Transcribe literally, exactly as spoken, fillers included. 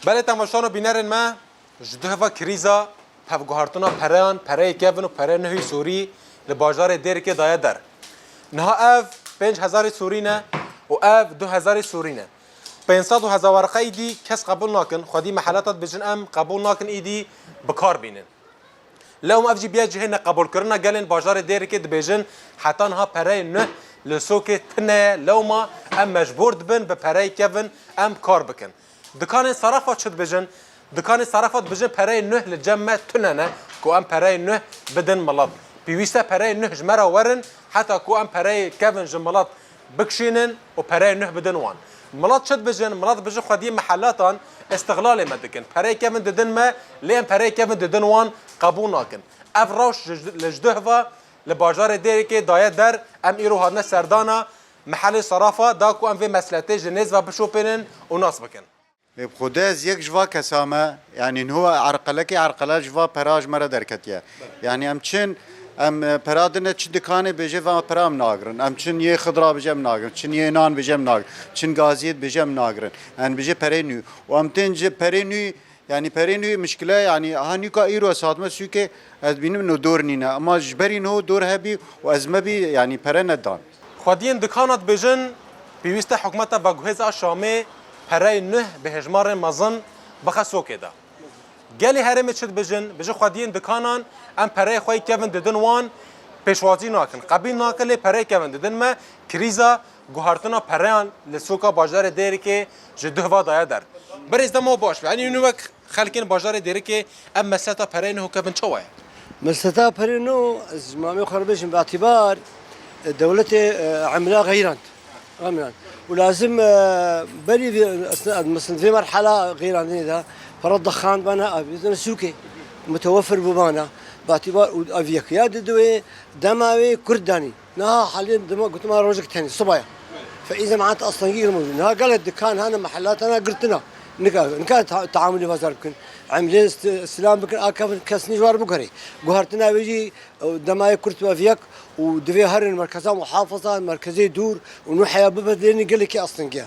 Belê temaşan û bînerên me, ji duh va krîza hevguhartina pereyan, pereyê kevin û pereyê nuhî Sûrî li bajarê Dêrikê daye der. Niha ev pênc hezarê Sûrî ne û ev du hezarê Sûrî ne. Pênc sed û hezar werqe îdî kes qebûl nakin, xwedî mehelata dibêjin em qebûl nakin îdî bi kar bînin. Lewma ev jî biya cihê neqebûlkirina gelên bajarê Dêrikê, dibêjin heta niha pereyê nuh li sokê tune ye, lewma em mecbûr dibin bi pereyê kevin em kar bikin. Dikanên serafa çi dibêjin? Dikanên serafa dibêjin pereyê nuh li cem me tune ne ku em pereyê nuh bidin milet. Pêwîst e pereyê nuh ji me re werin heta ku em pereyê kevin ji milet bikişînin û pereyê nuh bidin wan. Milet çi dibêjin? Milet dibêjin xwediyê mehelatan îstixlalê me dikin. Pereyê kevin didin me, lê em pereyê kevin didin wan qebûl nakin. Ev rewş ji, li ji duh va li bajarê Dêrikê daye der, em îro hatine serdana mehelê serafa da ku em vê mesletê ji nêz ve bişopênin û nas bikin. Ê, bi Xwedê ez yek ji va kesa me, yanî niho erqelekê erqele ji va pera ji me re derketiye. Yanî em çin, em, e, pera dine çi dikanê bêje va pera em nagirin. Em çin yê xidra bêje em nagirin. Çin yê nan bêje em nagirin. Çin gaziyê bêje em nagirin. Em bêje perê nû. Û em tên ji perê nû, yanî perê nû mişkile, yanî ha nûka îro ez hatime sûkê ez bînim no dor nîne. Ama ji berî niho dor hebî û ez me bî, yanî pere nedan. Xwediyên dikana dibêjin, pêwîst e hikûmeta veguhêz a Şamê pereyê nuh bi hêjmarên mezin bixe sokê de. Gelê herêmê çi dibêjin? Bêjin xwediyên dikanan em pereyê xwe yê kevin didin wan pêşwazî nakin, qebîl nakin, lê pereyê kevin didin me, krîza guhartina pereyan li soka bajarê Dêrikê ji duh va daye der. Berêz dema baş be. Yanî hûn wek xelkên bajarê Dêrikê ev mesleta pereyê nuh û kevin çawa ye? Mesleta perê nû, ez ji mamê xwe re bêjim, bi îtibar, e, dewletê, e, emla xeyrand. Xeyrand. Û lazim, e, berî vê, esna-, mesela vê merhala xeyrandinê de, pere dexandibana, avêtine sûkê, mutewefir bûbana, bi îtibar û ev yek ya di duyê dema wê kurt danî. Niha halê dema gotima rojek tenê, siba ye. Fe îze mehat astengî girmû. Niha gelek dikan hene, mehelat hene girtina. Nika, nika ta-, teamulê bazar bikin. Emlê st-, silam bikin, a kevin kes nî ji war bigerê. Guhertina wê jî, e, dema yê kurt ve viyek û divê herin merkeza muhafaza, merkezê dûr û nû heya bibedilênî gelekî astengî ye.